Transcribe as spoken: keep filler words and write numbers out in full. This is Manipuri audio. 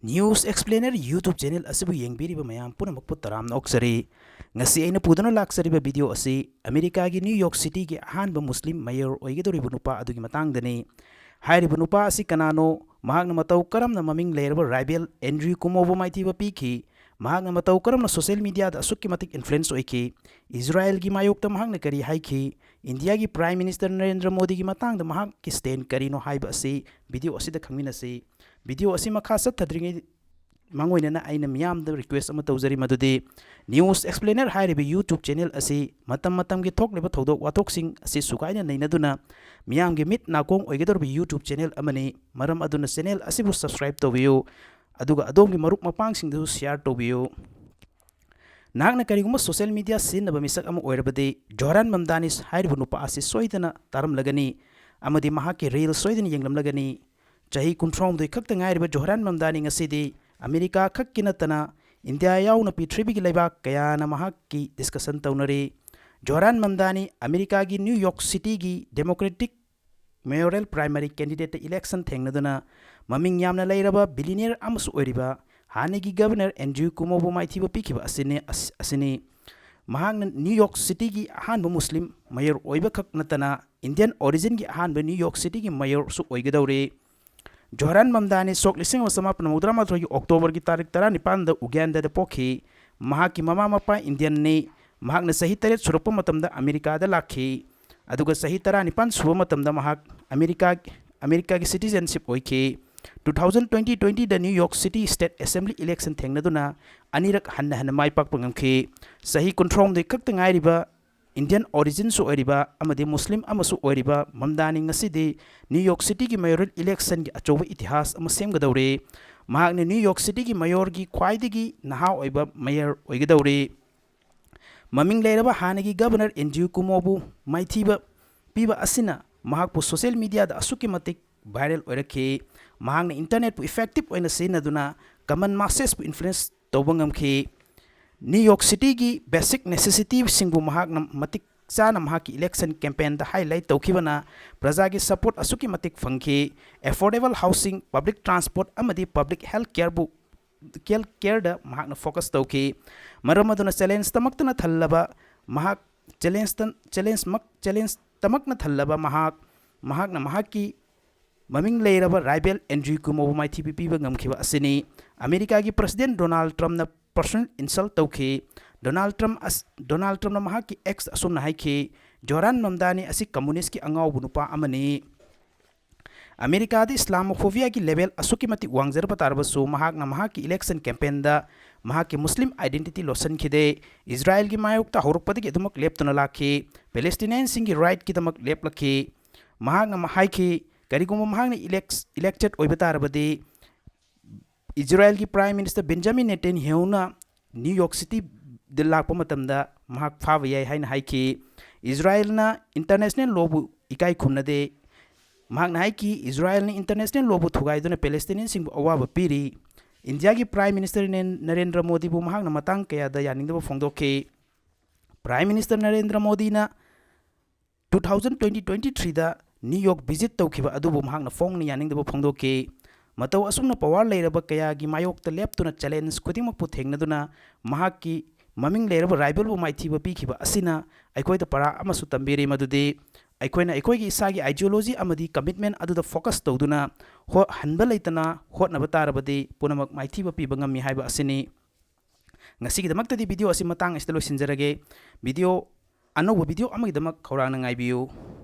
News Explainer YouTube channel ꯑꯁꯤꯕꯨ ꯌꯦꯡꯕꯤꯔꯤꯕ ꯃꯌꯥꯝ ꯄꯨꯝꯅꯃꯛꯄꯨ ꯇꯔꯥꯝꯅ ꯑꯣꯛꯆꯔꯤ꯫ ꯉꯁꯤ ꯑꯩꯅ ꯄꯨꯗꯨꯅ ꯂꯥꯛꯆꯔꯤꯕ video ꯑꯁꯤ ꯑꯃꯦꯔꯤꯀꯥꯒꯤ ꯅ꯭ꯌꯨ ꯌꯣꯔꯛ ꯁꯤꯇꯤꯒꯤ ꯑꯍꯥꯟꯕ ꯃꯨꯁꯂꯤꯝ ꯃꯦꯌꯔ ꯑꯣꯏꯒꯗꯧꯔꯤꯕ ꯅꯨꯄꯥ ꯑꯗꯨꯒꯤ ꯃꯇꯥꯡꯗꯅꯤ꯫ ꯍꯥꯏꯔꯤꯕ ꯅꯨꯄꯥ ꯑꯁꯤ ꯀꯅꯥꯅꯣ? ꯃꯍꯥꯛꯅ ꯃꯇꯧ ꯀꯔꯝꯅ ꯃꯃꯤꯡ ꯂꯩꯔꯕ ꯔꯥꯏꯕꯦꯜ ꯑꯦꯟꯗ꯭ꯔꯤꯌꯨ ꯀꯨꯃꯣꯕꯨ ꯃꯥꯏꯊꯤꯕ ꯄꯤꯈꯤ? ꯃꯍꯥꯛꯅ ꯃꯇꯧ ꯀꯔꯝꯅ social mediaꯗ ꯑꯁꯨꯛꯀꯤ ꯃꯇꯤꯛ influence ꯑꯣꯏꯈꯤ? ꯏꯖꯔꯥꯌꯦꯜꯒꯤ ꯃꯥꯌꯣꯛꯇ ꯃꯍꯥꯛꯅ ꯀꯔꯤ ꯍꯥꯏꯈꯤ? ꯏꯟꯗꯤꯌꯥꯒꯤ Prime Minister ꯅꯔꯦꯟꯗ꯭ꯔ ꯃꯣꯗꯤꯒꯤ ꯃꯇꯥꯡꯗ ꯃꯍꯥꯛꯀꯤ stand ꯀꯔꯤꯅꯣ ꯍꯥꯏꯕ ꯑꯁꯤ video ꯑꯁꯤꯗ ꯈꯪꯃꯤꯟꯅꯁꯤ꯫ Video ꯑꯁꯤ ꯃꯈꯥ ꯆꯠꯊꯗ꯭ꯔꯤꯉꯩ ꯃꯥꯡꯑꯣꯏꯅꯅ ꯑꯩꯅ ꯃꯤꯌꯥꯝꯗ request ꯑꯃ ꯇꯧꯖꯔꯤ, ꯃꯗꯨꯗꯤ News Explainer ꯍꯥꯏꯔꯤꯕ YouTube channel ꯑꯁꯤ ꯃꯇꯝ ꯃꯇꯝꯒꯤ ꯊꯣꯛꯂꯤꯕ ꯊꯧꯗꯣꯛ ꯋꯥꯊꯣꯛꯁꯤꯡ ꯑꯁꯤ ꯁꯨꯒꯥꯏꯅ ꯅꯩꯅꯗꯨꯅ ꯃꯤꯌꯥꯝꯒꯤ ꯃꯤꯠ ꯅꯥꯀꯣꯡ ꯑꯣꯏꯒꯗꯧꯔꯤꯕ YouTube channel ꯑꯃꯅꯤ꯫ ꯃꯔꯝ ꯑꯗꯨꯅ channel ꯑꯁꯤꯕꯨ subscribe ꯇꯧꯕꯤꯌꯨ, ꯑꯗꯨꯒ ꯑꯗꯣꯝꯒꯤ ꯃꯔꯨꯞ ꯃꯄꯥꯡꯁꯤꯡꯗꯁꯨ share ꯇꯧꯕꯤꯌꯨ꯫ ꯅꯍꯥꯛꯅ ꯀꯔꯤꯒꯨꯝꯕ social media ꯁꯤꯖꯤꯟꯅꯕ ꯃꯤꯁꯛ ꯑꯃ ꯑꯣꯏꯔꯕꯗꯤ, ꯖꯣꯍꯔꯥꯟ ꯃꯝꯗꯥꯅꯤ ꯍꯥꯏꯔꯤꯕ ꯅꯨꯄꯥ ꯑꯁꯤ ꯁꯣꯏꯗꯅ ꯇꯥꯔꯝꯂꯒꯅꯤ ꯑꯃꯗꯤ ꯃꯍꯥꯛꯀꯤ reel ꯁꯣꯏꯗꯅ ꯌꯦꯡꯂꯝꯂꯒꯅꯤ꯫ ꯆꯍꯤ ꯀꯨꯟꯊ꯭ꯔꯥꯍꯨꯝꯗꯣꯏ ꯈꯛꯇ ꯉꯥꯏꯔꯤꯕ ꯖꯣꯍꯔꯥꯟ ꯃꯝꯗꯥꯅꯤ ꯉꯁꯤꯗꯤ ꯑꯃꯦꯔꯤꯀꯥ ꯈꯛꯀꯤ ꯅꯠꯇꯅ ꯏꯟꯗꯤꯌꯥ ꯌꯥꯎꯅ ꯄ꯭ꯔꯤꯊꯤꯕꯤꯒꯤ ꯂꯩꯕꯥꯛ ꯀꯌꯥꯅ ꯃꯍꯥꯛꯀꯤ discussion ꯇꯧꯅꯔꯤ꯫ ꯖꯣꯍꯔꯥꯟ ꯃꯝꯗꯥꯅꯤ ꯑꯃꯦꯔꯤꯀꯥꯒꯤ ꯅ꯭ꯌꯨ ꯌꯣꯔꯛ ꯁꯤꯇꯤꯒꯤ Democratic mayoral primary candidateꯇ election ꯊꯦꯡꯅꯗꯨꯅ ꯃꯃꯤꯡ ꯌꯥꯝꯅ ꯂꯩꯔꯕ billionaire ꯑꯃꯁꯨ ꯑꯣꯏꯔꯤꯕ ꯍꯥꯟꯅꯒꯤ Governor ꯑꯦꯟꯗ꯭ꯔꯤꯌꯨ ꯀꯨꯃꯣꯕꯨ ꯃꯥꯏꯊꯤꯕ ꯄꯤꯈꯤꯕ ꯑꯁꯤꯅꯤ, ꯑꯁ-, ꯑꯁꯤꯅꯤ꯫ ꯃꯍꯥꯛꯅ ꯅ꯭ꯌꯨ ꯌꯣꯔꯛ ꯁꯤꯇꯤꯒꯤ ꯑꯍꯥꯟꯕ ꯃꯨꯁꯂꯤꯝ ꯃꯦꯌꯔ ꯑꯣꯏꯕꯈꯛ ꯅꯠꯇꯅ Indian originꯒꯤ ꯑꯍꯥꯟꯕ ꯅ꯭ꯌꯨ ꯌꯣꯔꯛ ꯁꯤꯇꯤꯒꯤ ꯃꯦꯌꯔꯁꯨ ꯑꯣꯏꯒꯗꯧꯔꯤ꯫ ꯖꯣꯍꯔꯥꯟ ꯃꯝꯗꯥꯅꯤ ꯁꯣꯛ ꯂꯤꯁꯤꯡ ꯑꯃ ꯆꯃꯥꯄꯟ ꯃꯧꯗ꯭ꯔꯥ ꯃꯥꯊꯣꯏꯒꯤ Octoberꯒꯤ ꯇꯥꯔꯤꯛ ꯇꯔꯥꯅꯤꯄꯥꯟꯗ ꯎꯒꯥꯟꯗꯥꯗ ꯄꯣꯛꯈꯤ꯫ ꯃꯍꯥꯛꯀꯤ ꯃꯃꯥ ꯃꯄꯥ Indianꯅꯤ꯫ ꯃꯍꯥꯛꯅ ꯆꯍꯤ ꯇꯔꯦꯠ ꯁꯨꯔꯛꯄ ꯃꯇꯝꯗ ꯑꯃꯦꯔꯤꯀꯥꯗ ꯂꯥꯛꯈꯤ꯫ ꯑꯗꯨꯒ ꯆꯍꯤ ꯇꯔꯥꯅꯤꯄꯥꯟ ꯁꯨꯕ ꯃꯇꯝꯗ ꯃꯍꯥꯛ ꯑꯃꯦꯔꯤꯀꯥ, ꯑꯃꯦꯔꯤꯀꯥꯒꯤ citizenship ꯑꯣꯏꯈꯤ꯫ Two thousand twenty twentyꯗ New York City State Assembly election ꯊꯦꯡꯅꯗꯨꯅ ꯑꯅꯤꯔꯛ ꯍꯟꯅ ꯍꯟꯅ ꯃꯥꯏ ꯄꯥꯛꯄ ꯉꯝꯈꯤ꯫ ꯆꯍꯤ ꯀꯨꯟꯊ꯭ꯔꯥꯍꯨꯝꯗꯣꯏ ꯈꯛꯇ ꯉꯥꯏꯔꯤꯕ Indian originꯁꯨ ꯑꯣꯏꯔꯤꯕ ꯑꯃꯗꯤ ꯃꯨꯁꯂꯤꯝ ꯑꯃꯁꯨ ꯑꯣꯏꯔꯤꯕ ꯃꯝꯗꯥꯅꯤ ꯉꯁꯤꯗꯤ New York Cityꯒꯤ mayoral electionꯒꯤ ꯑꯆꯧꯕ ꯏꯇꯤꯍꯥꯁ ꯑꯃ ꯁꯦꯝꯒꯗꯧꯔꯤ꯫ ꯃꯍꯥꯛꯅ New York Cityꯒꯤ mayorꯒꯤ ꯈ꯭ꯋꯥꯏꯗꯒꯤ ꯅꯍꯥ ꯑꯣꯏꯕ mayor ꯑꯣꯏꯒꯗꯧꯔꯤ꯫ ꯃꯃꯤꯡ ꯂꯩꯔꯕ ꯍꯥꯟꯅꯒꯤ Governor ꯑꯦꯟꯗ꯭ꯔꯤꯌꯨ ꯀꯨꯃꯣꯕꯨ ꯃꯥꯏꯊꯤꯕ ꯄꯤꯕ ꯑꯁꯤꯅ ꯃꯍꯥꯛꯄꯨ social mediaꯗ ꯑꯁꯨꯛꯀꯤ ꯃꯇꯤꯛ viral ꯑꯣꯏꯔꯛꯈꯤ꯫ ꯃꯍꯥꯛꯅ internetꯄꯨ effective ꯑꯣꯏꯅ ꯁꯤꯖꯤꯟꯅꯗꯨꯅ common massesꯄꯨ influence ꯇꯧꯕ ꯉꯝꯈꯤ꯫ New York Cityꯒꯤ basic necessityꯁꯤꯡꯕꯨ ꯃꯍꯥꯛꯅ ꯃꯇꯤꯛ ꯆꯥꯅ ꯃꯍꯥꯛꯀꯤ election campaignꯗ highlight ꯇꯧꯈꯤꯕꯅ ꯄ꯭ꯔꯖꯥꯒꯤ support ꯑꯁꯨꯛꯀꯤ ꯃꯇꯤꯛ ꯐꯪꯈꯤ꯫ Affordable housing, public transport ꯑꯃꯗꯤ public health careꯕꯨ, health careꯗ ꯃꯍꯥꯛꯅ focus ꯇꯧꯈꯤ꯫ ꯃꯔꯝ ꯑꯗꯨꯅ challengeꯇꯃꯛꯇꯅ ꯊꯜꯂꯕ ꯃꯍꯥꯛ, challengeꯇ, challengeꯃꯛ, challengeꯇꯃꯛꯅ ꯊꯜꯂꯕ ꯃꯍꯥꯛ, ꯃꯍꯥꯛꯅ ꯃꯍꯥꯛꯀꯤ ꯃꯃꯤꯡ ꯂꯩꯔꯕ rival Andrew Cuomoꯕꯨ ꯃꯥꯏꯊꯤꯕ ꯄꯤꯕ ꯉꯝꯈꯤꯕ ꯑꯁꯤꯅꯤ꯫ ꯑꯃꯦꯔꯤꯀꯥꯒꯤ President Donald Trumpꯅ personal insult ꯇꯧꯈꯤ꯫ Donald Trump ꯑꯁ-, Donald Trumpꯅ ꯃꯍꯥꯛꯀꯤ X ꯑꯁꯨꯝꯅ ꯍꯥꯏꯈꯤ, "Zohran Mamdani ꯑꯁꯤ communistꯀꯤ ꯑꯉꯥꯎꯕ ꯅꯨꯄꯥ ꯑꯃꯅꯤ"꯫ ꯑꯃꯦꯔꯤꯀꯥꯗ Islamophobiaꯒꯤ level ꯑꯁꯨꯛꯀꯤ ꯃꯇꯤꯛ ꯋꯥꯡꯖꯔꯕ ꯇꯥꯔꯕꯁꯨ, ꯃꯍꯥꯛꯅ ꯃꯍꯥꯛꯀꯤ election campaignꯗ ꯃꯍꯥꯛꯀꯤ Muslim identity ꯂꯣꯠꯁꯤꯟꯈꯤꯗꯦ꯫ ꯏꯖꯔꯥꯏꯜꯒꯤ ꯃꯥꯌꯣꯛꯇ ꯍꯧꯔꯛꯄꯗꯒꯤ ꯑꯗꯨꯃꯛ ꯂꯦꯞꯇꯨꯅ ꯂꯥꯛꯈꯤ꯫ Palestinianꯁꯤꯡꯒꯤ rightꯀꯤꯗꯃꯛ ꯂꯦꯞꯂꯛꯈꯤ꯫ ꯃꯍꯥꯛꯅ ꯃ-, ꯍꯥꯏꯈꯤ, ꯀꯔꯤꯒꯨꯝꯕ ꯃꯍꯥꯛꯅ elect-, elected ꯑꯣꯏꯕ ꯇꯥꯔꯕꯗꯤ, ꯏꯖꯔꯥꯏꯜꯒꯤ Prime Minister Benjamin Netanyahuꯅ New York Cityꯗ ꯂꯥꯛꯄ ꯃꯇꯝꯗ ꯃꯍꯥꯛ ꯐꯥꯕ ꯌꯥꯏ ꯍꯥꯏꯅ ꯍꯥꯏꯈꯤ꯫ ꯏꯖꯔꯥꯏꯜꯅ international lawꯕꯨ ꯏꯀꯥꯏ ꯈꯨꯝꯅꯗꯦ꯫ ꯃꯍꯥꯛꯅ ꯍꯥꯏꯈꯤ, "ꯏꯖꯔꯥꯏꯜꯅ international lawꯕꯨ ꯊꯨꯒꯥꯏꯗꯨꯅ Palestinianꯁꯤꯡꯕꯨ ꯑꯋꯥꯕ ꯄꯤꯔꯤ"꯫ ꯏꯟꯗꯤꯌꯥꯒꯤ Prime Minister ꯅꯦ-, ꯅꯔꯦꯟꯗ꯭ꯔ ꯃꯣꯗꯤꯕꯨ ꯃꯍꯥꯛꯅ ꯃꯇꯥꯡ ꯀꯌꯥꯗ ꯌꯥꯅꯤꯡꯗꯕ ꯐꯣꯡꯗꯣꯛꯈꯤ꯫ Prime Minister ꯅꯔꯦꯟꯗ꯭ꯔ ꯃꯣꯗꯤꯅ two thousand twenty twenty threeꯗ New York visit ꯇꯧꯈꯤꯕ ꯑꯗꯨꯕꯨ ꯃꯍꯥꯛꯅ ꯐꯣꯡꯅ ꯌꯥꯅꯤꯡꯗꯕ ꯐꯣꯡꯗꯣꯛꯈꯤ꯫ ꯃꯇꯧ ꯑꯁꯨꯝꯅ power ꯂꯩꯔꯕ ꯀꯌꯥꯒꯤ ꯃꯥꯌꯣꯛꯇ ꯂꯦꯞꯇꯨꯅ challenge ꯈꯨꯗꯤꯡꯃꯛꯄꯨ ꯊꯦꯡꯅꯗꯨꯅ ꯃꯍꯥꯛꯀꯤ ꯃꯃꯤꯡ ꯂꯩꯔꯕ rivalꯕꯨ ꯃꯥꯏꯊꯤꯕ ꯄꯤꯈꯤꯕ ꯑꯁꯤꯅ ꯑꯩꯈꯣꯏꯗ ꯄꯔꯥ ꯑꯃꯁꯨ ꯇꯝꯕꯤꯔꯤ, ꯃꯗꯨꯗꯤ ꯑꯩꯈꯣꯏꯅ ꯑꯩꯈꯣꯏꯒꯤ ꯏꯁꯥꯒꯤ ideology ꯑꯃꯗꯤ commitment ꯑꯗꯨꯗ focus ꯇꯧꯗꯨꯅ ꯍꯣ-, ꯍꯟꯕ ꯂꯩꯇꯅ ꯍꯣꯠꯅꯕ ꯇꯥꯔꯕꯗꯤ ꯄꯨꯝꯅꯃꯛ ꯃꯥꯏꯊꯤꯕ ꯄꯤꯕ ꯉꯝꯃꯤ ꯍꯥꯏꯕ ꯑꯁꯤꯅꯤ꯫ ꯉꯁꯤꯒꯤꯗꯃꯛꯇꯗꯤ video ꯑꯁꯤ ꯃꯇꯥꯡ ꯑꯁꯤꯗ ꯂꯣꯏꯁꯤꯟꯖꯔꯒꯦ꯫ Video, ꯑꯅꯧꯕ video ꯑꯃꯒꯤꯗꯃꯛ ꯈꯧꯔꯥꯡꯅ ꯉꯥꯏꯕꯤꯌꯨ꯫